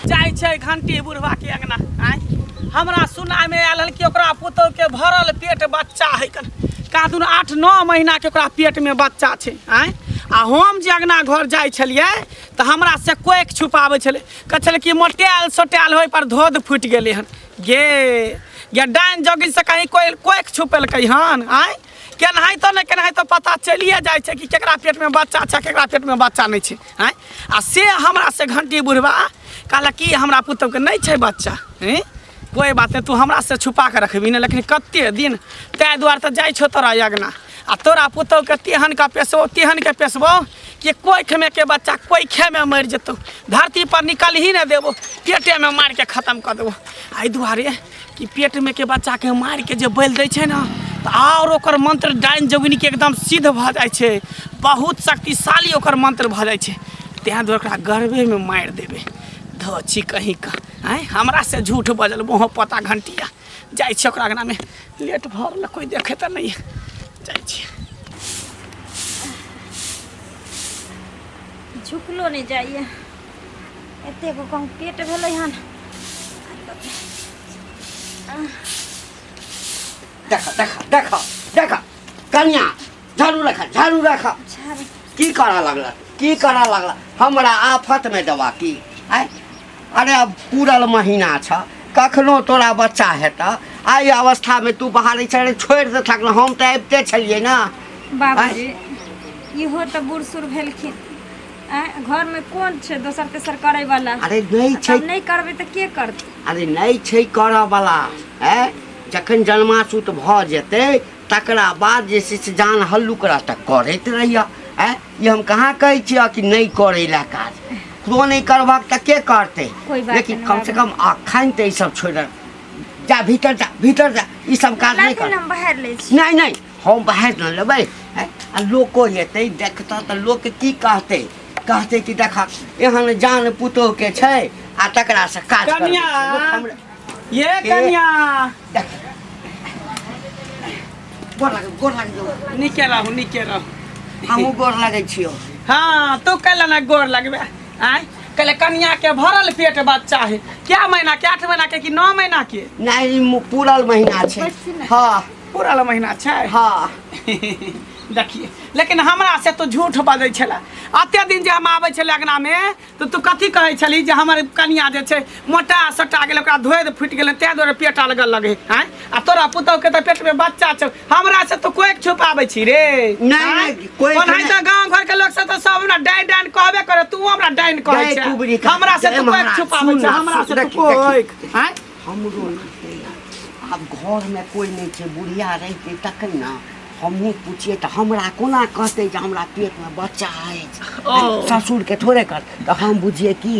जाइ छै घंटी बुढ़वा के अंगना आँय हमरा सुनामे आयल हन कि ओकरा पुतोह के भरल पेट बच्चा है कन कादुन 8-9 महीना के ओकरा पेट में बच्चा छै आँय आ हम जे अंगना घर जाइ छलियै तऽ हमरा से कोइक छुपाबै छलै कहै छलै कि मोटायल सोटायल होय पर धोध फुटि गेलै हन गे गे डाइन जोगिन से कहीं कोइ कोइक छुपेलकै हन आँय केनाहितो ने केनाहितो पता चलिए जाइ छै कि केकरा पेटमे बच्चा छै केकरा पेटमे बच्चा नहि छै आँय आ से हमरा से घंटी बुढ़बा कहलक कि हमरा पुतोहके नहि छै बच्चा हैं कोइ बात नहि तू हमरा से छुपा कऽ रखबही ने लेकिन कते दिन ताहि दुआरे तऽ जाइ छौ तोरा अगना आ तोरा पुतोहके तेहन के पेशबो तेहन के पेशबो कि कोइखमे के बच्चा कोइखेमे मरि जेतौ धरती पर निकल ही नहि देबो पेटेमे मारिके खतम कऽ देबो एहि दुआरे कि पेटमे के बच्चाके मारिके जे बलि दै छै ने तऽ आओर ओकर मंत्र डाइन जोगिनीके एकदम सिद्ध भऽ जाइ छै बहुत शक्तिशाली ओकर मंत्र भऽ जाइ छै ताहि दुआरे ओकरा गर्भेमे मारि देबै धऽ छी कहीं कऽ आँय हमरा से झूठ बजल मुँह पता घंटिया जाइ छी ओकरा अङ्गनामे लेट भऽ रहल कोइ देखै तऽ नहि जाइ छी झुकलो नहि जाइए एतेक कहूँ पेट भेलै हन देख देख देख देख कनिया झाड़ू रख झाड़ू रख झाड़ू की करऽ लगला की करऽ लगला हमरा आफतमे देबा की आँय अरे अब पूरल महीना छ कखनो तोरा बच्चा हेतऽ एहि अवस्थामे तू बाहर छे छोड़ि देथक ने हम तऽ आबिते छलियै ने बाबूजी इहो तऽ बूढ़ सूढ़ भेलखिन आँय घरमे कोन छै दोसर तेसर करैवला अरे नहि छै तब नहि करबै तऽ के करतै अरे नहि छै करऽवला आँय जखन जन्मासूत भऽ जेतै तकरा बाद जे छै से जान हल्लुक रहतै करैत रहिअ आँय ई हम कहाँ कहै छियह कि नहि करै लए काज तोँ नहि करबहक तऽ के करतै कोइ बात लेकिन नहि कम से बाबू। कम अखन तऽ ई सब छोड़ि दे। जा भीतर जा भीतर जा ई सब काज नहि लाथिन कर हम बाहर लै छी नहि नहि हम बाहर नहि लेबै आँय, आ लोको एतै देखतऽ तऽ लोक की कहतै कहतै कि देख एहन जान पुतोहके छै आ तकरासँ काज करबै कनिया छै। लोक हमरा ये कनिया देख गोर लाग गोर लाग जो नीके रहू नीके रहू हमहूँ गोर लगै छियौ हाँ तू कैला ना गोर लगबे आँय कहले कनिया के भरल पेट बच्चा है क्या महीना के 8 महीना के कि 9 महीना के नहि ई पूरल महीना छै हाँ पूरल महीना छै हाँ देखिए लेकिन हमरा से तो झूठ बजै छलै अते दिन जे हम आबै छलै अङ्गनामे तऽ तू कथी कहै छली जे हमर कनिया जे छै मोटा सोटा गेलै ओकरा धोए फुटि गेलै ताहि दुआरे पेट अलगल लगै आँय आ तोरा पुतहुके तऽ पेटमे बच्चा छौ हमरा से तो कोइ छुपाबै छी रे नहि, नहि, कोइ ओनाहि तऽ गाँव घरके लोक सब तऽ सब हमरा डाइन डाइन कहबे करे तू हमरा डाइन कहै गै छै कुबरी का- हमरा से गै तू कोइ महाराज, छुपाबै सुन छै ना, हमरा से तू देखी, कोइ देखी। आँय हमरो ना आब घरमे कोइ नहि छै बुढ़िया रहितै तखन ने हमहूँ पुछियै तऽ हमरा कोना कहतै जे हमरा पेटमे बच्चा अछि ओ। ससुरके थोड़े कर तऽ हम बुझियै कि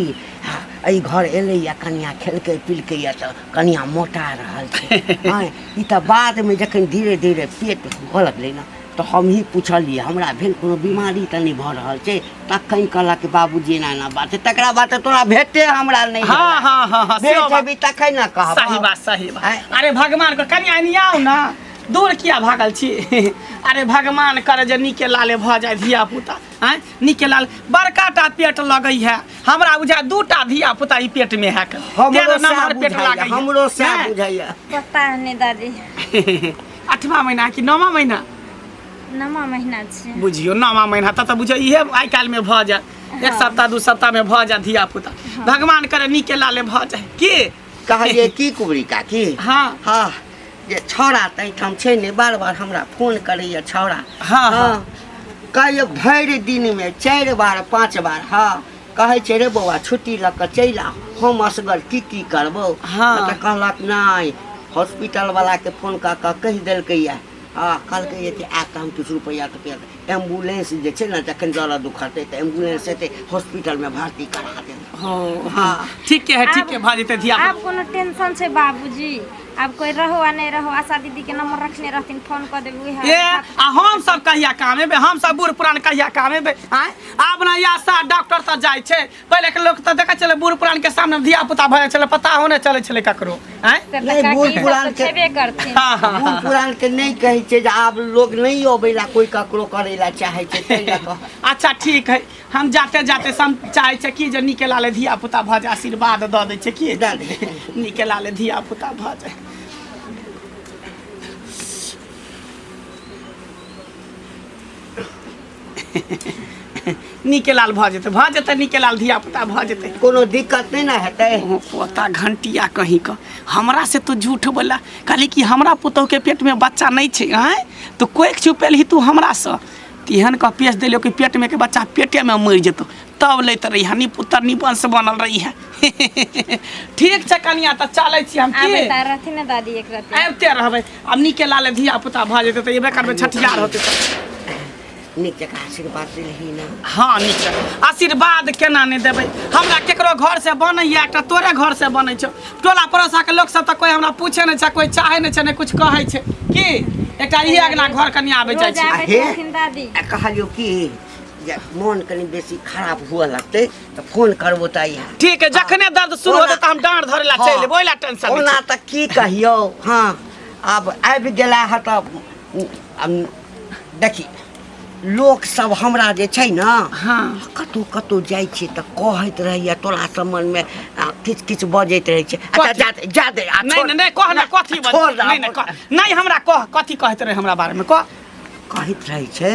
हँ, एहि घर एलैए कनिया खेलकै पिलकैए तऽ कनिया मोटा रहल छै हँ ई तऽ बादमे जखन धीरे धीरे पेट हुअ लगलै ने तऽ हमही पुछलियै हमरा भेल कोनो बीमारी तऽ नहि भऽ रहल छै तखन कहलक बाबूजी एना एना बात छै तकरा बाद तऽ तोरा भेटे हमरा नहि हाँ, भेल। हाँ, हाँ, हाँ, भेट सेहो बात। हेबी तखन ने कहब सही बात सही बात आँय। अरे भगवान को कनि आनि आउ ना दूर किया भागल छी अरे भगवान करे जे नीके लाले भऽ जाय धिया पुता आँय नीके लाल बड़का टा पेट लगै है हमरा बुझा दूटा धिया पुता ई पेट में है हमरो नमहर सएह पेट बुझाइए लागै है। हमरो सएह नहि? बुझाइए पता नहि दादी आठमा महीना कि नौमा महीना नौमा महीना छै बुझियौ नौमा महीना तब तऽ बुझियौ इहे आइ काल्हिमे भऽ जायत एक सप्ताह दू सप्ताहमे भऽ जायत धिया पुता भगवान करे नीके लाले भऽ जाय की कहलियै की कुबरी काकी हाँ। हाँ जे छौड़ा तऽ एहिठाम छै ने बार बार हमरा फोन करैए छौड़ा हाँ, हाँ। कहैए भरि दिनमे 4 बार 5 बार हाँ कहै छै रे बौआ छुट्टी लऽ कऽ चलि आ हम असगर की की करबौ हाँ। तऽ कहलक नहि हॉस्पिटलवलाके फोन कऽ कऽ कहि देलकैए हँ कहलकैए कि आबिकऽ हम किछु रुपैआ तुपैआ एम्बुलेंस जे छै ने जखन जरत दुखतै तऽ एम्बुलेंस एतै हॉस्पिटलमे भर्ती करा देबै हो हाँ ठीक है ठीक है भऽ जेतै धिया आब कोनो टेंशन छै बाबूजी आब कोई रहो आ नहीं रहो, आशा दीदी के नंबर रखने रहथिन, फोन कऽ देबै उएह। ए आ हम सब कहिया काम एबै, हम सब बूढ़ पुरान कहिया काम एबै? आँय, आब ने आशा डॉक्टर तऽ जाइ छै, पहिले के लोक तऽ देखै छलै बूढ़ पुरान के सामने धिया पुता भऽ जाइ छलै, पता हो नहि चलै छलै ककरो। आँय से तऽ नहि, काकी बूढ़ ई सब पुरान तऽ के- छेबे करथिन। हाँ हाँ बूढ़ पुरान के नहि कहै छै जे आब लोग नहि अबै ला, कोई ककरो करै ला चाहै छै, ताहि लऽ कऽ। अच्छा ठीक है, हम जाते जाते हम चाहे छै कि जे नीके लाले धिया पुता भऽ जाय, आशीर्वाद दऽ दै छै कि दऽ दे। नीके लाले धिया पुता भऽ जाय। नीके लाल भऽ जेतै, भऽ जेतै नीके लाल धिया पुता भऽ जेतै, कोनो दिक्कत नहि ने हेतै। ओ पोता घंटिया कहीं कऽ हमरा से तू झूठ बोला, कहली कि हमरा पुतोह के पेट में बच्चा नहीं छै। आँय, तो कोई छुपेलही तू हमरा से? तेहन कऽ पेश देलियो कि पेट में के बच्चा पेटे में मरि जेतौ, तब लैत रही है, नी पुत्र नी वंश बनल रही है। ठीक छै कनिया, तऽ चलै छी हम। की आबै तऽ रहथिन ने दादी एक रति? आबिते रहबै। आब नीके लाले धिया पुता भऽ जेतै तऽ एबे करबै, छठियार होतै तऽ। नीक जकाँ आशीर्वाद देलही ने? हाँ, नीक जकाँ आशीर्वाद केना नहि देबै? हमरा केकरो घर से बनैया, एकटा तोरे घर से बनै छौ। टोला पड़ोसा के लोक सब तऽ कोई हमरा पूछे नहि छै, कोई चाहे नहि छै, नहि कुछ कहै छै की एकटा इहे अगना घर कनि आबै जाइ रोज छै। आबैत हे। रहथिन दादी। आ कहलियौ कि जे मोन कनि बेसी खराब हुअ लगतै तऽ फोन करबो तऽ अइहा। ठीक है, जखने दर्द शुरू होतै तऽ हम डाँड़ धरे ला चलि एबै, ओहि ला टेंशन नहि ओना छै। तऽ की कहियौ, हँ आब आबि गेला हँ तऽ आब देखी, लोक सब हमरा जे छै ने, कतहु कतहु जाइ छियै तऽ कहैत रहैया तोरा सम्बन्धमे, आ किछु किछु बजैत रहै छै। अच्छा कथी? जा दे, जा दे आ नहीं छोड़। नहीं नहीं, कह ना कथी बज- छोड़ ना, नहीं नहीं कह नहीं, हमरा कह कथी कहैत रहे हमरा बारे में, कह। कहैत रहै छै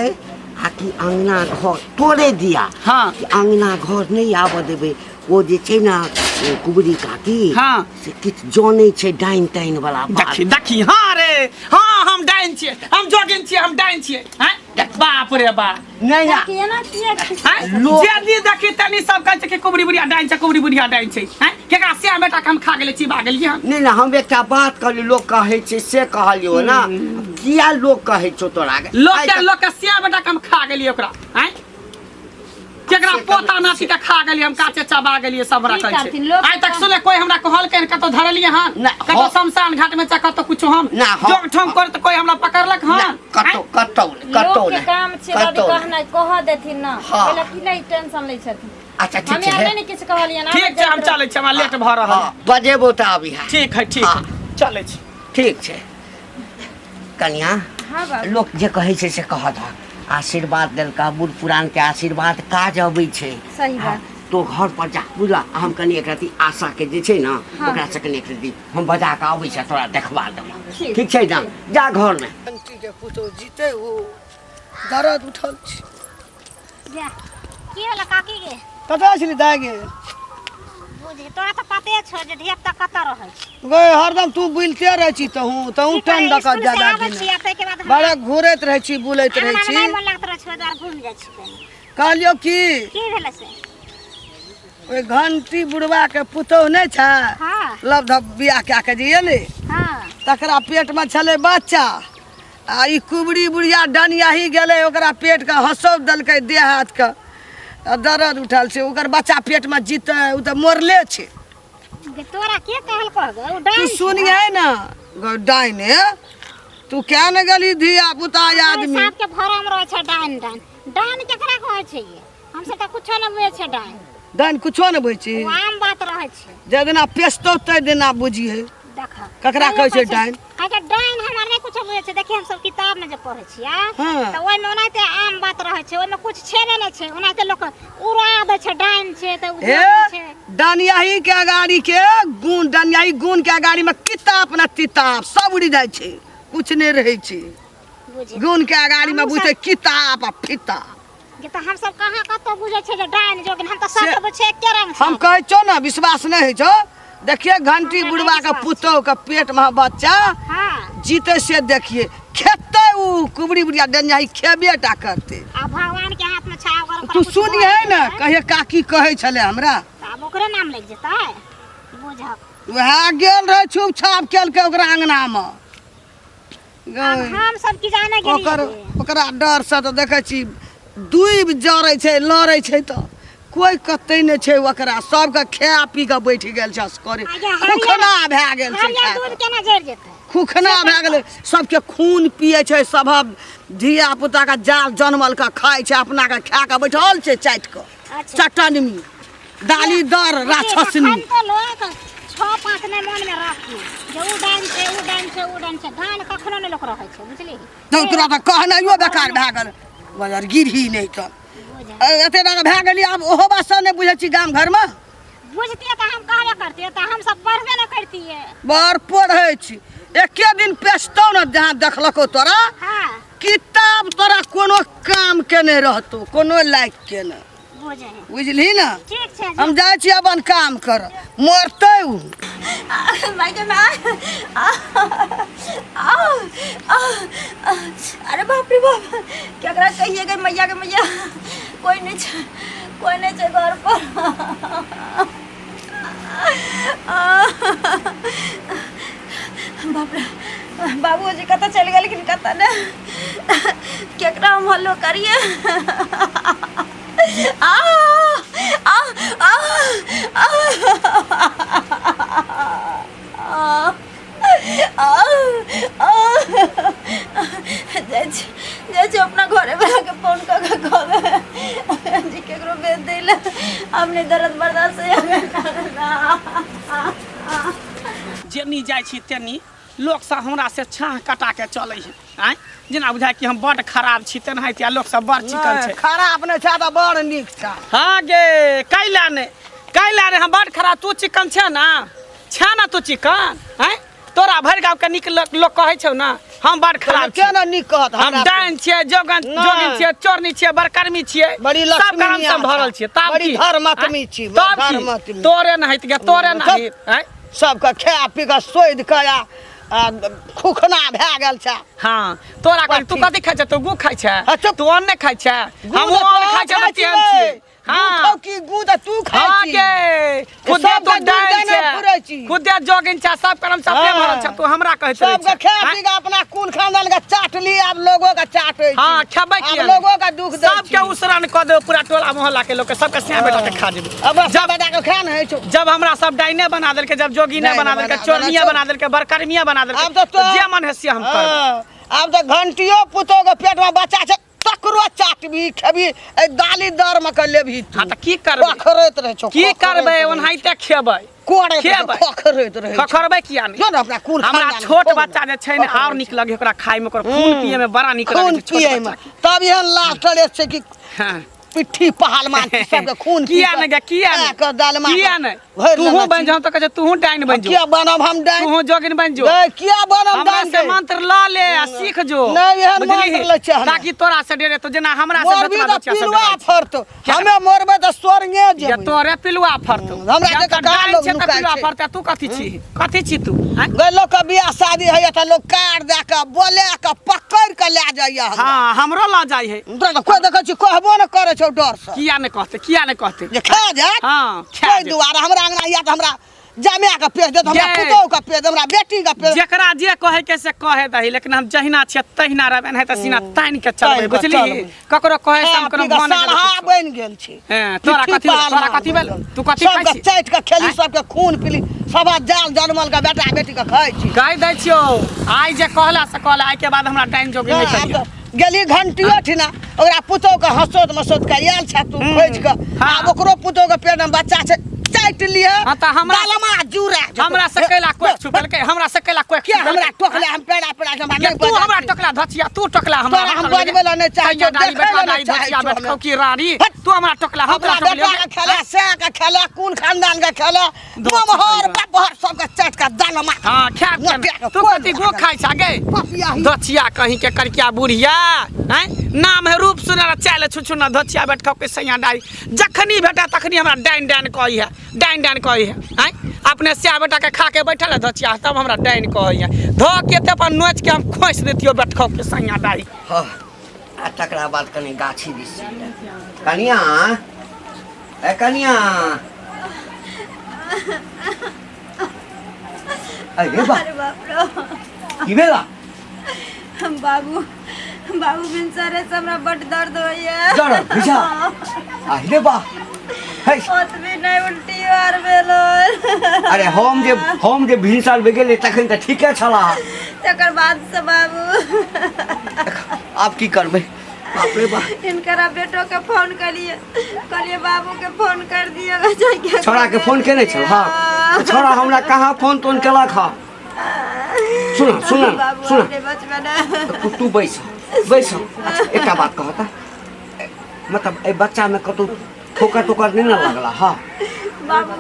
आ कि अङ्गना घर तोरे दिया, कि अङ्गना घर नहि आबऽ देबै, ओ जे छै ने ओ कुबरी काकी, से किछु जनै छै डाइन ताइन वाला बात। देखी देखी, हाँ रे हाँ, हम डाइन छियै, हम जोगिन छियै, हम डाइन छियै। हैं, बाप रे बाप। नहि नहि। काकी एना किया खिस- हैं? लोक- जे दी देखी तनी सब कहै छै कि कुबरी बुढ़िया डाइन छै, कुबरी बुढ़िया डाइन छै। हैं, केकरा से बेटा के हम खा गेलै, चिबा गेलियै हम? नहि नहि, हम एकटा बात कहलियौ, लोक कहै छै से कहलियौ ने। किया लोक कहै छौ तोरा के? लोक आइ के तक- लोक के सिया बेटा के हम खा गेलियै ओकरा। हैं, केकरा से पोता नाती के खा गेलियै हम, काचे चबा गेलियै सब की रखै छै। करथिन लोक आइ तक तऽ- सुने कोई हमरा कहलकै हन कतौ धरलियै हन ना, कतौ हम- शमशान घाट में चाहे कतौ कुछो हम ना, हम- जोग ठोंग कर तऽ कोई हमरा पकड़लक हन? नहि, कतौ कतौ नहि, कतौ लोक के नहि, काम छै दादी कतौ नहि। कहनाइ, कह देथिन ना। हाँ। ओहि ला की ला ई टेंशन लै छथिन? अच्छा ठीक हमे छै आर हे। नहि ने किछु कहलियनि, आबैत ठीक छै, हम जाइत चलै छी, हमरा लेट भऽ रहल हँ है। बजेबो तऽ अबिहा। ठीक है, ठीक हाँ। है, चलै छी। ठीक छै कनिया। हाँ बाबू। लोक जे कहै छै से कहत, आशीर्वाद देलका, बूढ़ पुरानके आशीर्वाद काज अबै छै। सही हाँ, बात। तो घर पर जा बुझला, हम कनि एक रति आशा के जे छै ने, ओकरा से कनि एक रति हम बजा कऽ अबै छै, तोरा देखबा देबो। ठीक, ठीक छै ने, जा घरमे। घंटी के पुतोह जीते हो, दर्द उठल छै। जा, की होलो काकी के? कतऽ छली दाइ गे? बुझ तोरा तऽ पते छौ जे धिया पुता कतऽ रहै छै। गै, हरदम तू बुलिते रहै छी, तहूँ तहूँ की टन करै, दऽ कऽ स्कूल से ज्यादा आबै दिन छी आ ताहिके बाद बड़ा घुरैत रहै छी, बुलैत रहै हमरा छी। नहि मोन लागैत रहै छै, ओहि दुआरे घुमि जाइ छी कनी। कहलियौ की? की भेलै से? ओहि घंटी बुढ़वा के पुतोह नहि छै, लव धप बियाह कए कऽ जे एलै, तकरा पेटमे छलै बच्चा, आ ई कुबरी बुढ़िया डनियाही गेलै, ओकरा पेटके हँसौत देलकै देह हाथके, आ दर्द उठल छै। ओकर बच्चा पेटमे जीतै? ओ तऽ मरले छै। गे, तोरा के कहलकौ गे? ओ तू डाइन छै। सुनिहे ने गौ, डाइने तू क्या ने गेली धिया पुता आदमी। साँप के भरम रहै छै डाइन। डाइन डाइन केकरा कहै छै ये? हमसब तऽ कुछो नहि बुझै छियै डाइन। डाइन कुछो नहि बुझै छी? ओ आम बात रहै छै। जाहि दिना पेसतौ ताहि दिना बुझिहे देख ककरा कहै छै डाइन। कहै छै डाइन, हम आर नहि कुछो बुझै छियै। देखियै, हमसब किताब मे जे पढ़ै छियै तऽ ओहिमे ओनाहिते आम बात रहै छै, ओहिमे कुछ छेबे नहि छै, ओनाहिते लोक उड़ा दै छै डाइन छै तऽ ओ हे जोगिन छै। डनियाही के अगाड़ी के गुण, डनियाही गुण के अगाड़ी में किताब न तिताब सब उड़ि जाइ छै, कुछ नहि रहै छै। बुझि गुण के अगाड़ी में हमहूँ बुझते किताब आ फिता जे तऽ हमसब कहाँ कतौ बुझै छियै जे डाइन जोगिन, हम तऽ से- सबके बुझै छियै एके रंग हम छै। कहै छौ ने, विश्वास नहि होइ छौ? देखिए घंटी हमरा बुढ़वा नहि के विश्वास छै। पुतोह के पेट में बच्चा जीते से देखिए, खेतै उ कुबरी बुढ़िया डनियाही खेबे टा करतै। आ भगवान के हाथ में छै ओकर ओकरा तू कुछ सुनिहे भऽ ने जेतै, कहिए काकी कहै छलै हमरा। तऽ आब ओकरे नाम लागि जेतै बुझक। वएह गेल रहै, छुप छाप केलकै ओकरा अंगनामे। आब हम सब की जाने गेलियै ओकर गे। ओकरा डरसँ तऽ देखै छी दुइब जरै छै, लड़ै छै तऽ कोइ कतै नहि छै ओकरा, सबके खा पी कऽ बैठ गेल छै असगरे। खुखना भए गेल छै, हरियर दूध केना जरि जेतै? खुखना भए गेलै। सबके खून पियै छै, सभक धिया पुताके जाल जनमल के खाइ छै, अपना के खा कऽ बैठल छै चाटि कऽ। चटनमी दाली दर राक्षसनी। अखन तऽ लोक छओ पाँच नहि मोनमे राखी जे उ डाइन छै, उ डाइन छै, उ डाइन छै। डाइन कखनो नहि लोक रहै छै, बुझलिही? तऽ तोरा तऽ कहनाइयो बेकार भए गेल, बजर गिरही नहि तऽ एते टाका भए गेली। आब ओहो बात सब नहि बुझै छी गाम घरमे। बुझतियै तऽ हम कहबे करतियै, तऽ हम सब पढ़बे नहि करतियै। बड़ पढ़ै छी, एके दिन पेशतौ ने जहाँ देखलको तोरा। हाँ। किताब तोरा कोनो काम के नहि रहतौ, कोनो लायक के नहि। बुझली ने? ठीक छै, हम जाइ छी अपन काम कर, मरतै उ। माय के माय, अरे बाप रे बाप, केकरा कहिए गई मैया के मैया, कोई नहीं छै, कोई नहीं छै घर पर। बाप रे बाबूजी कतऽ चलि गेलखिन कतऽ ने, केकरा हम हल्लो करिए? आ आ आ आ आ जाइ छी, जाइ छी अपना घरे में आके फोन कऽ के कहबै जी केकरो भेज दै लए, हम नहि दर्द बर्दाश्त होइए। जेनी जाइ छी तेनी लोक सब हमरा से छाह कटा के चलै है, आँय जेना बुझाय कि हम बड खराब छी तेनाहिते लोक सब बड़ चिकन छै। खराब नहि छै तऽ बड़ नीक छै। हाँ गे, कैला नहि, कैला नहि, हम बड़ खराब, तू चिकन छै ना, छै ना तू चिकन? आँय तोरा भरि गाँव के नीक लोक कहै छौ ना, हम बड़ खराब छी। केना नीक कहत? हम डाइन छियै, जोगन जोगिन छियै, चोरनी छियै, बड़कर्मी छियै, बड़ी सब कर्म सब भरल छियै। तब बड़ी धर्मात्मी छी, तब धर्मात्मी। तोरे नहित गे, तोरे नहित। आँय सबके खा पी कऽ सोधि कऽ आ खुखना भए गेल छै। हाँ तोरा कथी, तू कथी खाइ छै? तू गु खाइ छै? तू अन्न नहि खाइ छै? हम अन्न खाइ छै तऽ केहन छियै? हाँ की गु तऽ तू खाइ हाँ छी गे, खुदे सबके तू डाइन दूध देने फुरै छै, छी। खुदे जोगिन छै, सब कर्म सब अपने भरल छै, तू हमरा कहैत रहै सबके छै। खा पी कऽ अपना कुल खानदान के चाटली, आब लोगो के चाटै छी। हाँ खेबै आब किया? लोगो के दुख दै सबके छी। उसरन कऽ देबै पूरा टोला मोहल्ला के लोक के, सबके सिया बेटा के खा जेबै। अब सब बेटा के खा ने होइ छौ। जब हमरा सब डाइने बना देलकै, जब जोगिने डाइन बना देलकै, बना चोरनिया देलकै। बना देलकै, बड़कर्मिया बना देलकै, आब तऽ तो- जे मन है से हम करबै। हाँ, आब तऽ घंटियो पुतोह के पेट में बच्चा छै तकरो चाटबी खेबी, एहि दाली दर में के लेबही तू। हाँ तऽ की करबै? खखरैत रहै छौ, की खखरैत करबै? रहै ओनाहिते खेबै, कोड़ैत रहै छौ, खेबै। खखरैत रहै छौ। खखरबै किया नहि? जो ने अपना कुल हमरा खानदान छोट खोल बच्चा जे छै ने आओर नीक लगे ओकरा खायमे, ओकर खून पियैमे बड़ा नीक लगे खून छै छोट पियैमे। बच्चा के। तब एहन लास्ट रेस छै कि हाँ। पिट्ठी पहलवान सबके खून पी किया कऽ नहि गे, किया खा नहि? कऽ दालमा किया कऽ नहि? भरि तूहू लेने बनि छी। जाउ तऽ कहै छै तूहू डाइन बनि जो। किया बनब हम डाइन? तूहू जोगिन बनि जो। गै, किया बनब हमरा डाइन से गै? मंत्र लऽ ले आ सीख जो। नहि, एहन बुझलिही? मंत्र लै छियै हमे। ताकि तोरा से डेरे तो जेना हमरा से मरबी बेचना तऽ बच्चा से पिलुआ डराइ छै। फरतौ, हमे मरबै तऽ स्वर्गे जे जेबै। तोरे पिलुआ फरतौ। हमरा जब जे तक कहाँ डाइन लोग छै तऽ नुकाइ पिलुआ छै। फरतै, तू कथी छी? कथी छी तू? आँय? गै, लोक के बियाह शादी होइया तऽ लोक कार दए कऽ बोला कऽ पकड़ि कऽ लए जाइया हमरा। हाँ, हमरो लऽ जाइ है। तोरा तऽ कोइ देखै छी कहबो नहि करै छौ डर से। किया नहि कहतै? किया नहि कहतै? जे खा जायत। हाँ, खा ताहि जायत। दुआरे हमरा अंगना आयत हमरा जमाए के पेश देत, हमरा जे- पुतोहु के पेश देत, हमरा बेटी के पेश। जेकरा जे कहे के से कहे दही, लेकिन हम जहिना छियै तहिना रहबै, नहि तऽ सीना तानि के चलबै, तानि के बुझलिही? चलबै। ककरो कहे से हम खा कोनो पी के भाव नहि देबै सलहा किछो। बनि गेल छी। हें, तोरा पिट्ठी कथी भेल? तोरा पहलवान कथी भेल? बनि गेल। तू कथी खाइ सबके छी? चाटि के खेली, आँय? सबके खून पीली, सब जाल जनमल के बेटा बेटी के खाइ छी। कहि दै छियौ, आइ जे कहला से कहला, आइ के बाद हमरा डाइन जोगी नहि आब कहिया। तऽ गेली घंटियो ठिना ओकरा पुतोह के हंसोत मसोत के आयल छै तू खोजि के। हाँ। आब ओकरो पुतोह के पेट में बच्चा छै, चाटि लिअ। हाँ, तऽ हमरा- दालमा जुड़ा जेतौ। हमरा से कैला कोइ छुपलकै? हमरा से कैला कोइ किया हमरा टोकले? हम पेड़ा पेड़ा के हमरा ये नहि तू बजा हमरा छी। टोकला धचिया, तू टोकला हमरा। तोरा हम बजबै लए नहि चाहै सैया छियौ, डाली देखै बेटवा लए डाली नहि चाहै धचिया छियौ बेटखौ हमे। की रानी, हट। तू हमरा टोकला, हम अपना तोरा बेटा टोकलियौ। के खेला, सए के खेला, कुल खानदान के खेला, ममहर बपहर सबके चाटि के दालमा। हाँ, खायब मोटिया केना? के तू कोइ कथी गो लागल। खाइ छा गे? पपिया ही। धचिया कहीं के करिया बुढ़िया, हैं? नाम है रूप सुनर चाल छुछुना धचिया बैठखौ के सैया डाली। जखनी भेटा तखनी हमरा डाइन डाइन कहै है, डाइन डाइन कहै है, हैं? अपने सिया बेटा के खा के बैठल है धचिया, तब हमरा डाइन कहै है। धो के ते अपन नोच के हम खोसि देतियौ बैठखौ के सैया डाली। हाँ, आ तकरा बाद कनि गाछी दिस चलि जायब। कनिया, ए कनिया, अरे बा, अरे बाप रे, की भेला? बाबू, बाबू भिनसरे से हमरा बड दर्द होइया। दर्द होइ छै? आहि रे बा, है। ओतबी नहि, उल्टी आर भेल। अरे, हम जे भिनसर में गेलै तखन तऽ ठीके छला। तकर बाद से बाबू। आब की करबै? बाप रे बाप। हिनकरा बेटो के फोन करिए, कहलिए बाबू के फोन कर दिए। छोड़ा के फोन केने छल? हाँ, छोड़ा हमरा कहाँ फोन तोन केलक? हँ, सुन सुन। बाबू। सुन। अपने बचपन। तू तू बैस बैस। अच्छा, एकटा बात कह तऽ, मतलब एहि बच्चामे कतहु ठोकर तोकर नहि ने लगला? हाँ। बाबू,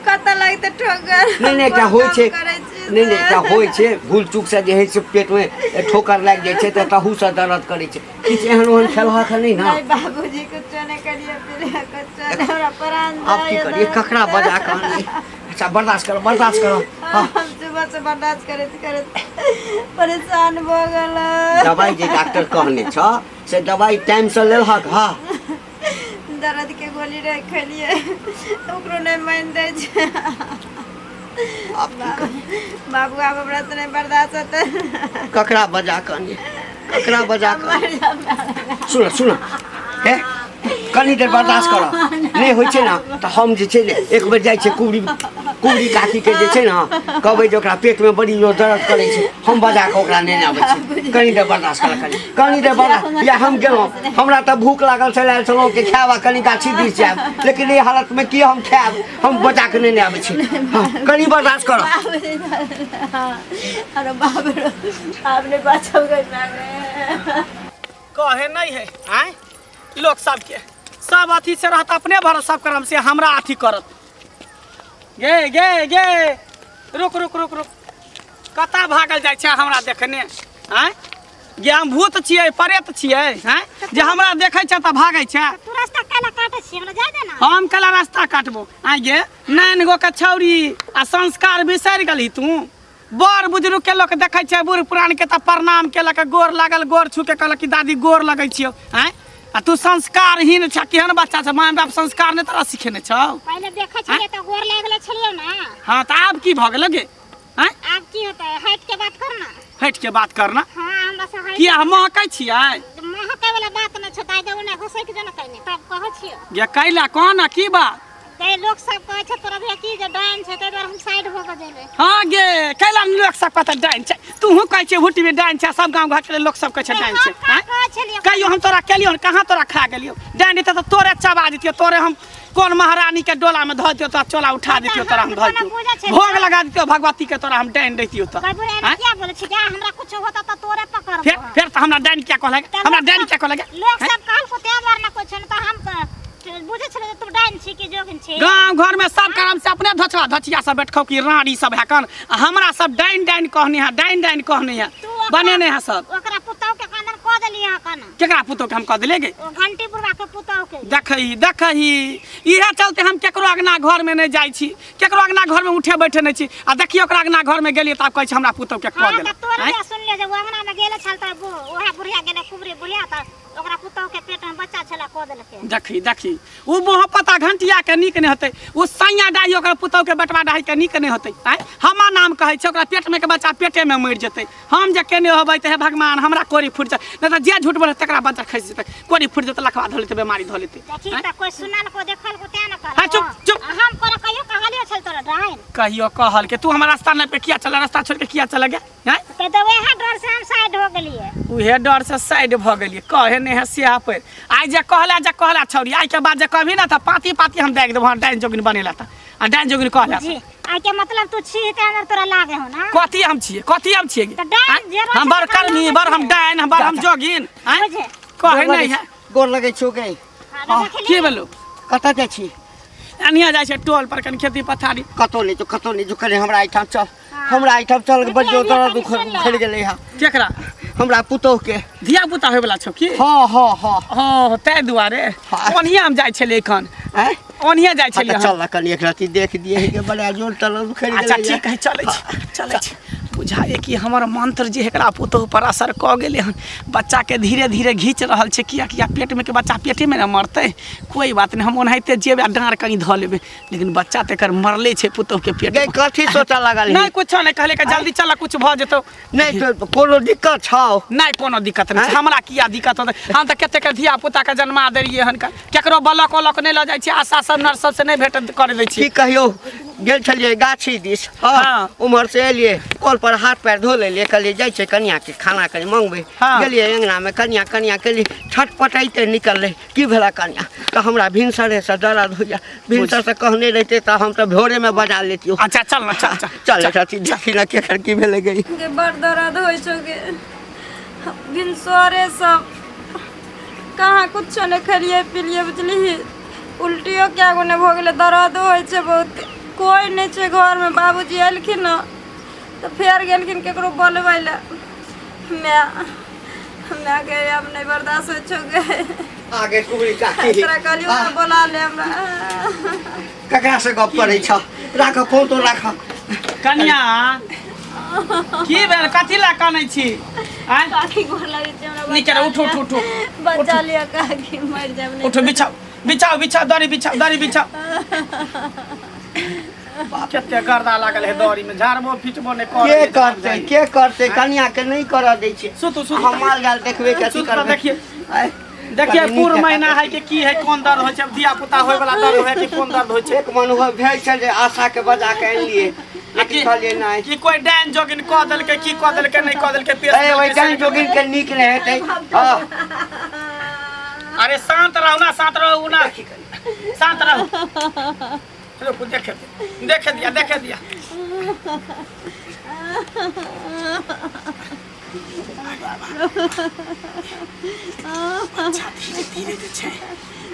कतऽ लगतै ठोकर? नहि नहि, एकटा कोन होइ काम छै। करै छी नहि नहि, से? एकटा होइ छै, भूल चूक से जे होइ छै, पेटमे ठोकर लागि जाइ छै तऽ तहूसँ दर्द करै छै। किछु एहन ओहन खेलहक नहि ने? नहीं बाबूजी, कुछो नहीं करिए, फिर कुछो नहीं, हमरा प्राण आब की जाए। करिए? ककरा बजा कऽ आनिए? अच्छा, बर्दाश्त करो, बर्दाश्त करो। हाँ। हम सुबह से बर्दाश्त करैत करैत परेशान भऽ गेल। दवाइ जे डॉक्टर कहने छ से दवाइ टाइमसँ लेलहक? हाँ। दर्द के गोली रहे, खेलिए, ओकरो नहीं मान दै छै। आब की करिए? बाबू, आब हमरा से नहीं बर्दाश्त होतै। ककरा बजा कऽ आनिए? ककरा बजा कऽ? मर जाब। सुन सुन, हे, कनी देर बर्दाश्त कर। नहि होइ छै ने तऽ हम जे छै ने एक बेर जाइ छियै कुबरी कुबरी काकीके जे छै ने कहबै जे ओकरा पेटमे बड़ी जोर दर्द करै छै। हम बजा कऽ ओकरा नेने आबै छी। कनी देर बर्दाश्त कर, कनी कनी देर बर्दाश्त। या हम गेलहुँ, हमरा तऽ भूख लागल छलै, आयल छलहुँ कि खायब आ कनी गाछी दिस जायब, लेकिन एहि हालतमे की हम खायब? हम बजा कऽ नेने आबै छी। हाँ, कनी बर्दाश्त कर। अरे बाप रे, आब नहीं बचब गई मैं। कहे नहीं है आँय, लोक सबके सब अथी से रहत, अपने भर सब करम से हमरा अथी करत। गे गे गे, रुक रुक रुक रुक, कतऽ भागल जाइ छै हमरा देखने? आँय गे, हम भूत छियै, प्रेत छियै? आँय, जे हमरा देखै छै तऽ भागै छै। तू रास्ता कैला काटै छी? हमरा जाय दे ना। हम कला रास्ता काटबो? आँय गे, नाइन गो के छौरी आ संस्कार बिसरि गेलही तू। बड़ बुजुर्ग के लोक देखै छै, बूढ़ पुरान के, तऽ प्रणाम केलक, गोर लागल, गोर छू के कहलक कि दादी गोर लगै छियौ। आँय, आ तू संस्कारहीन छ। केहन बच्चा छ? माय बाप संस्कार नहि तोरा सिखेने छौ? पहिले देखै छलियै तऽ गोर लागि गेलै छलियौ ना। हाँ, तऽ आब की भऽ गेल गे? आँय? आब की होतै? हटि के बात कर ना। हटि के बात करना? हाँ, हमरा से हटि। किया, हम महकै छियै? महकै वाला बात नहि छौ। ताइ दे ओने घुसैक जो ना कहिने, तब कहै छियौ। गे, कैला कोन की बात? ते लोक सब कहै छै तोरा भैया की जे डाइन छै, ताहि दुआरे हम साइड भऽ कऽ जेबै। हाँ गे, कैला लोक सब कहतै डाइन छै? तूहू कहै छै हुटी में डाइन छै, सब गाँव घर के लोक सब कहै छै डाइन छै। हम कहाँ आँय? कहै छलियै? कहियो हम तोरा केलियो? कहाँ तोरा खा गेलियो? डाइन रहितै तऽ तोरे चबा दितियो। तोरे हम कोन महारानी के डोला में धऽ दितियो, तोरा चोला उठा दितियो, तोरा हम धऽ हम दितियो, बुझै छियै। भोग लगा दितियो भगवती के, तोरा हम डाइन रहितियो तऽ। बाबू रे, आँय? किया बोलै छी? हमरा कुछ होता तऽ तोरे पकड़बो। फेर फेर तऽ हमरा डाइन किया कहलक? हमरा डाइन किया कहलक? लोक सब कहलको तें दुआरे ना कुछ न तऽ हम बुझै छलियै जे तू डाइन छी कि जोगिन छी। गाँव घर में सब करम से अपने धचवा धचिया सब बैठखौ कि रानी सब है कन, आ हमरा सब डाइन डाइन कहने है, डाइन डाइन कहने है। तू ओकरा- बनेने है सब। ओकरा पुतहु के कानन कऽ देलियै हँ कन। केकरा पुतोह के हम कह दिले गे? ओ घंटी बुढ़वा के पुतहु के। देखही देखही, इहे चलते हम केकरो अंगना घर में नहीं जाइ छी, केकरो अंगना घर में उठे बैठे नहीं छी। आ देखियो, ओकरा अंगना घर में गेलियै तऽ आब कहै छै हमरा पुतोह के कह हाँ, तऽ देलक। तोरे आँय? जे सुनलियै जे ओ अंगना में गेल छल तऽ ओएह बुढ़िया गेलै, कुबरी बुढ़िया, तऽ ओकरा पुतहु के पेट में बच्चा छलै, कऽ देलकै। देखी देखी, ओ मोहब्बत घंटिया के नीक नहीं होतै। ओ सैया डाही ओकर पुतोह के बेटवा डाही के नीक नहीं होतै। आँय, हमर नाम कहै छै, ओकरा पेट में के बच्चा पेटे में मरि जेतै। हम जे केने होबै तऽ हे भगवान, हमरा कोरी फुटि जाय, नहि तऽ जे झूठ बोले तकरा बच्चा खसि जेतै, कोरी फुटि जेतै, लखवा धऽ लेतै, बेमारी धऽ लेतै। देखी। आँय? तऽ कोइ सुनल को देखल को तें ने हाँ, कहलको। चुप, चुप। आ हम कोनो कहियो कहलियो छल तोरा डाइन? कहियो कहल के तू हमर रास्ता नहि पे किया चल, रास्ता छोड़ के किया चल गया? आँय? तऽ वएह डर से हम साइड हो गेलियै। उहे डर से साइड भऽ गेलियै। कहे नहि है सिया पर आइ जे कहला, जे कहला छौरी, आइ के बाद जे कहबी ने तऽ पाती पाती हम दागि देबो। डाइन जोगिन बनेला तऽ आ डाइन जोगिन कहला। जी, आइ के मतलब तू छी ते हमर तोरा लागे हो ना? कथी हम छियै? कथी हम छियै? तऽ डाइन आँय? जे रोज हम बड़ तकरा कर्मी लागे बड़ हम छै। डाइन, बड़ हम जोगिन? आँय? बुझे। कहे नहि है। गोर लगै छौ गे। हाँ, देखली। की भेलौ? कतऽ जाइ छी? एनिया जाइ छै टोल पर कनि खेती पथारी। कतौ नहि जो, कतौ नहि जो, कनि हमरा एहिठाम चल, हमरा एहिठाम चल। बड़ जोर दर्द उखड़ि गेलै हँ। केकरा? हमरा पुतोह के। धिया पुता होय वाला छौ की? हाँ हाँ हाँ। हँ, ताहि दुआरे। हाँ। ओनहिए हम जाइ छलियै एखन। आँय? ओनहिए जाइ हाँ, तऽ छलियै हम। चल ना, कनि एक रत्ती देख दिए के बड़ा जोर दर्द उखड़ि अच्छा। गेलै। ठीक है, चलै छी, चलै छी। बुझ बुझाइए कि हमर मंत्र जे एकरा पुतोहु पर असर कऽ गेलै हन। बच्चाके धीरे धीरे घीच रहल छै, किएकि आब पेटमे के बच्चा पेटेमे ने मरतै। कोइ बात नहि, हम ओनाहिते जेबै आ डाँड़ कनि धऽ लेबै, लेकिन बच्चा तऽ एकर मरले छै पुतोहुके पेट। गई कथी सोचऽ लागल? नहि, कुछो नहि कहले, जल्दी चल, कुछ भऽ जेतौ। नहि तऽ कोनो दिक्कत छौ? नहि, कोनो दिक्कत नहि छै। हमरा किया दिक्कत होतै? हम तऽ कतेक धिया पुताके जन्मा देलियै हन, केकरो ब्लॉक उलॉक नहि लऽ जाइ छियै, आशा सब नर्स सबसँ नहि भेट करै दै की छियै। कहियौ, गेल छलियै गाछी दिस। हाँ। उम्हर से एलियै, कल पर हाथ पैर धो लेलियै, कहलियै जाइ छै कनियाके खाना कनि मंगबै। हाँ। गेलियै अङ्गनामे, कनिया कनिया केलियै, छटपटाइते निकललै। की भेला कनिया? तऽ हमरा भिनसरेसँ दर्द होइया। भिनसरसँ कहने रहितै तऽ हम तऽ भोरेमे बजा लेतियौ। अच्छा चल ना, चल चल। चल चाची, देखी ने केकर की भेलै गई। गे बड़ दर्द होइ छौ गे, भिनसरे सब कहाँ कुछो नहि खेलियै पिलियै, बुझलिही? उल्टियो कए गो नहि भऽ गेलै, दर्दो होइ छै बहुत। कोइ नहि छै घरमे, बाबूजी एलखिन हँ तऽ फेर गेलखिन केकरो बोलबै लए। माय माय गे, आब नहि बर्दाश्त होइ छौ गे। आगे कुबरी काकी। तोरा कहलियौ ने बोला ले हमरा। ककरा से गप करै छ? राख फोन तो, राख। कनिया, की भेल? कथी लए कानै छी? आँय? काकी, गोर लगै छै हमरा। निके रह, उठू, उठू, उठू। बचा लिअ काकी, मरि जायब नहि। उठू, बिछाउ बिछाउ बिछाउ, दरी बिछाउ, दरी बिछाउ। कते गर्दा लागल है दरी में, झाड़बो फिटबो नहि के कर। करतै, के करतै? कनिया के नहि करऽ दै छै। सुतू, सुतू। हम माल जाल देखबै के अथी सुतू तऽ करबै। देखिए। आँय, देखिए, कनि पूर नीक महीना जकाँ है कि की है, कोन दर्द होइ छै? धिया पुता होय वाला दर्द है कि कोन दर्द होइ छै? एक मन हुआ भेल छल जे आशा के बजा के आनलियै, लेकिन कहलियै नहि। कि कोई डाइन जोगिन कऽ देलकै? की कऽ देलकै, नहि कऽ देलकै पेट? ए ओहि डाइन जोगिन के नीक नहि हेतै। हँ। अरे शांत रहू ना, शांत रहू ना, शांत रहू। रुकू, देखे देखे दिया, देखे दिया। अच्छा, धीरे धीरे जे छै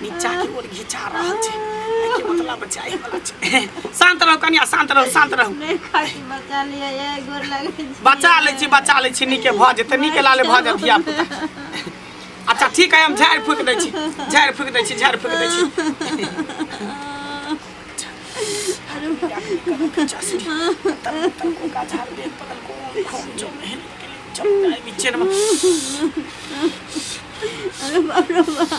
नीचा के ओर घिचा रहल छै, एहिके मतलब जाय वाला छै। शांत रहू कनिया, शांत रहू, शांत रहू। नहि काकी, बचा लिअ, ये गोर लगै छी। बचा लै छी, बचा लै छी। नीके भऽ जेतै, नीके लाले भऽ जायत धिया पुता। अच्छा ठीक है, हम झाड़ि फूकि दै छी, झाड़ि फूकि दै छी, झाड़ि फूकि दै छी। अरे बाप रे बाप।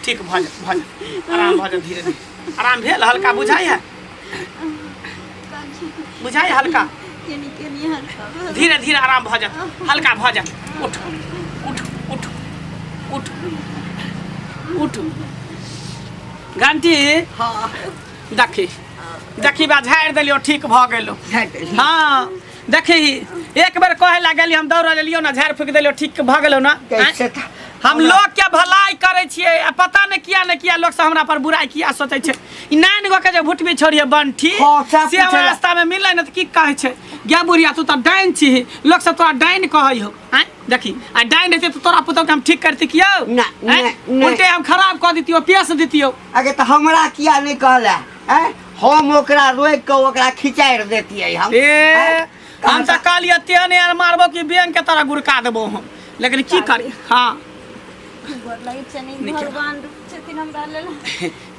ठीक भऽ जायत, भऽ जायत, आराम भऽ जायत। धीरे धीरे आराम भेल? हल्का बुझाइ है? बुझाइ है हल्का? केनी केनी हल्का भेल। धीरे धीरे आराम भऽ जायत, हल्का भऽ जायत। उठ उठ उठ उठ उठ। घंटी। हँ। देखी देखी बा, झाड़ि देलियौ, ठीक भऽ गेलौ। झाड़ि देलियै। हँ, देखी, एक बेर कहे लागलियै, हम दौड़ लेलियौ ने, झाड़ि फूकि देलियौ, ठीक भऽ गेलौ ने? कैसे तऽ हम लोग के भलाई करै छियै आ पता नहि किया ने किया लोग सब हमरा पर बुराई किया सोचै छै। ई नान गो के जे भुटबी छोड़िए बंठी। हँ, सएह से हमरा पूछै लए। रास्ता में मिललै ने तऽ की कहै छै, गे बुढ़िया, तू तऽ डाइन छिही, लोग सब तोरा डाइन कहै हो। आँय देखी, आ डाइन रहतै तऽ तोरा पुतोह के हम ठीक करती कियो? ना, आँय? नहि, नहि। उल्टे हम खराब कऽ दितियो, पेश दितियो। अगे तऽ हमरा किया नहि कहला? आँय, हम ओकरा रोकि कऽ ओकरा खिचारि देतियै हम। ए आँय? हम तऽ कहलियै तेहन एहन मारबो कि बैंक के तोरा गुड़का देबो हम, लेकिन की करी। हाँ। गोर लगै छनि। नीक। भगवान रूप छथिन हमरा लेल।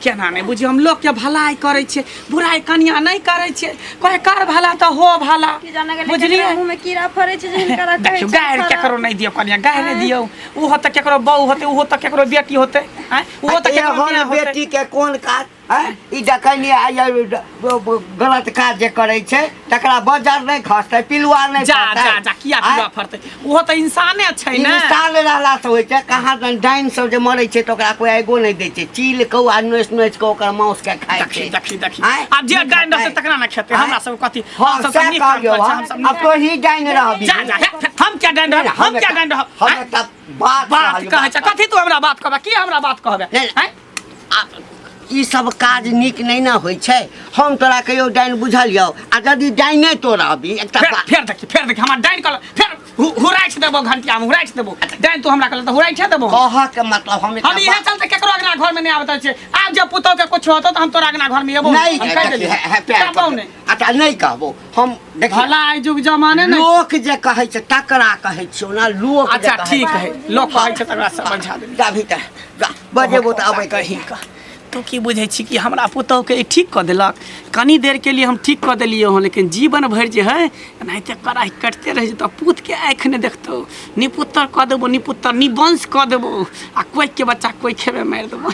केना नहि बुझियौ, हम लोकके भलाई करै छियै, बुराइ कनिया नहि करै छियै। कहै कर भला तऽ हो भला। की जाने गेलै बुझलियै? केकरा मुँह में कीड़ा फड़ै छै जे हिनकरा कहै देखियौ, छै गारि खराब। केकरो नहि दियौ कनिया, गारि नहि दियौ। ओहो तऽ केकरो बहू होतै, ओहो तऽ केकरो बेटी होतै, आँय? ओहो तऽ केकरो एहन माय होतै। बेटी के कोन काज? आँय, ई जखन गलत काज जे करै छै तकरा बजर नहि खसतै, पिलुआ नहि जा फड़तै? जा जा, किया आँय? पिलुआ फड़तै? ओहो तऽ इंसाने छै ने। इंसान रहला से होइ छै। कहाँ दन डाइन सब जे मरै छै तऽ ओकरा कोइ आगिओ नहि दै छै, चील कौआ नोचि नोचि कऽ ओकर मांस के खाइ देखी छै। देखी देखी। आँय? आब जे डाइन रहतै तकरा ने खेतै? आँय? हमरा सब कथी? हँ, हम सब सएह नीक काम कहलियौ। करै छियै, हँ। हम सब आब नीक। तोही डाइन रहबी। जा जा, हे, हम क्या डाइन रहब? हम क्या डाइन रहब? हम आँय? एकटा बात बात कहलियौ, कहै छै। कथी तू हमरा बात कहबे? की हमरा बात कहबे? नहि, आँय? ई सब काज नीक नहि ने होइ छै। हम तोरा कहियो डाइन बुझलियौ? आ यदि डाइने तो रहबी एकटा फेर बात। फेर देखी, फेर देखी, हमरा डाइन कहल, फेर हुराइछ देबो, घंटिया में हुराइछ देबो। डाइन तू हमरा कहल तऽ हुराइछ देबो। कहऽ के मतलब हम एकटा हम इहे बात- चलते केकरो अगना घर में नहीं आबत छै। आब जब पुतोह के कुछ होतो तऽ हम तोरा अगना घर में एबो। नहीं हम कहि देखी, देलियै। हे- हे, प्यार कहबौ पकड़। नहि। अच्छा नहि कहबो हम, देखी। भला आइ जुग जमाने नहि। लोक जे कहै छै तकरा कहै छियौ ना, लोक जे अच्छा कहै ठीक छै। है, लोक कहै छै तकरा समझा देबै। जा भीतर जा, बजेबो तऽ अबै। कहीं का तू की बुझै छी कि हमरा पुतहुके ई ठीक कऽ देलक? कनी देरके लिए हम ठीक कऽ देलियै हँ, लेकिन जीवन भरि जे है एनाहिते कड़ाही कटिते रहि जेतौ। पूतके आँखि नहि देखतौ, निपुत्तर कऽ देबो, निपुत्तर निवंश कऽ देबो, आ कोइके बच्चा कोइ खेबे मारि देबो।